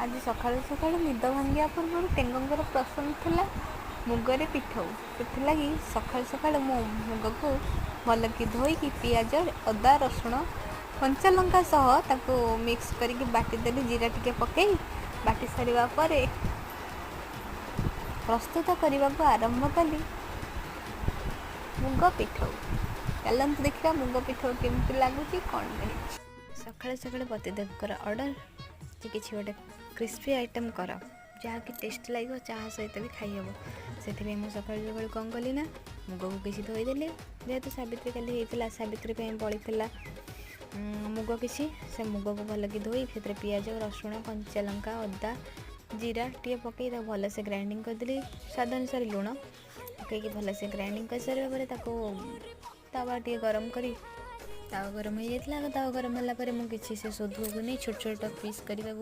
ଆଜି ସକାଳୁ ସକାଳୁ ନିଦ ଭାଙ୍ଗିବା ପୂର୍ବରୁ ଟେଙ୍ଗଙ୍କର ପସନ୍ଦ ଥିଲା ମୁଗରେ ପିଠଉ। ସେଥିଲାଗି ସକାଳୁ ସକାଳୁ ମୁଁ ମୁଗକୁ ଭଲକି ଧୋଇକି ପିଆଜ, ଅଦା, ରସୁଣ, କଞ୍ଚା ଲଙ୍କା ସହ ତାକୁ ମିକ୍ସ କରିକି ବାଟିଦେଲି। ଜିରା ଟିକେ ପକାଇ ବାଟି ସାରିବା ପରେ ପ୍ରସ୍ତୁତ କରିବାକୁ ଆରମ୍ଭ କଲି ମୁଗ ପିଠଉ। ଚାଲନ୍ତୁ ଦେଖିବା ମୁଗ ପିଠଉ କେମିତି ଲାଗୁଛି, କ'ଣ ନାହିଁ। ସକାଳୁ ସକାଳୁ ପତିଦେବଙ୍କର ଅର୍ଡ଼ର ଯେ କିଛି ଗୋଟେ କ୍ରିସ୍ପି ଆଇଟମ୍ କର, ଯାହାକି ଟେଷ୍ଟ ଲାଗିବ, ଚାହା ସହିତ ବି ଖାଇହେବ। ସେଥିପାଇଁ ମୁଁ ସକାଳୁ ସକାଳୁ କ'ଣ କଲି ନା, ମୁଗକୁ କିଛି ଧୋଇଦେଲି। ଯେହେତୁ ସାବିତ୍ରୀ କାଲି ହେଇଥିଲା, ସାବିତ୍ରୀ ପାଇଁ ବଳିଥିଲା ମୁଗ କିଛି, ସେ ମୁଗକୁ ଭଲକି ଧୋଇ ସେଥିରେ ପିଆଜ, ରସୁଣ, କଞ୍ଚା ଲଙ୍କା, ଅଦା, ଜିରା ଟିକେ ପକାଇ ତାକୁ ଭଲସେ ଗ୍ରାଇଣ୍ଡିଙ୍ଗ କରିଦେଲି। ସ୍ୱାଦ ଅନୁସାରେ ଲୁଣ ପକାଇକି ଭଲସେ ଗ୍ରାଇଣ୍ଡିଙ୍ଗ କରିସାରିବା ପରେ ତାକୁ ତାୱା ଟିକେ ଗରମ କରି, ତାୱା ଗରମ ହେଇଯାଇଥିଲା। ତାୱା ଗରମ ହେଲା ପରେ ମୁଁ କିଛି ସେ ସୋଦୁଅକୁ ନେଇ ଛୋଟ ଛୋଟ ପିସ୍ କରିବାକୁ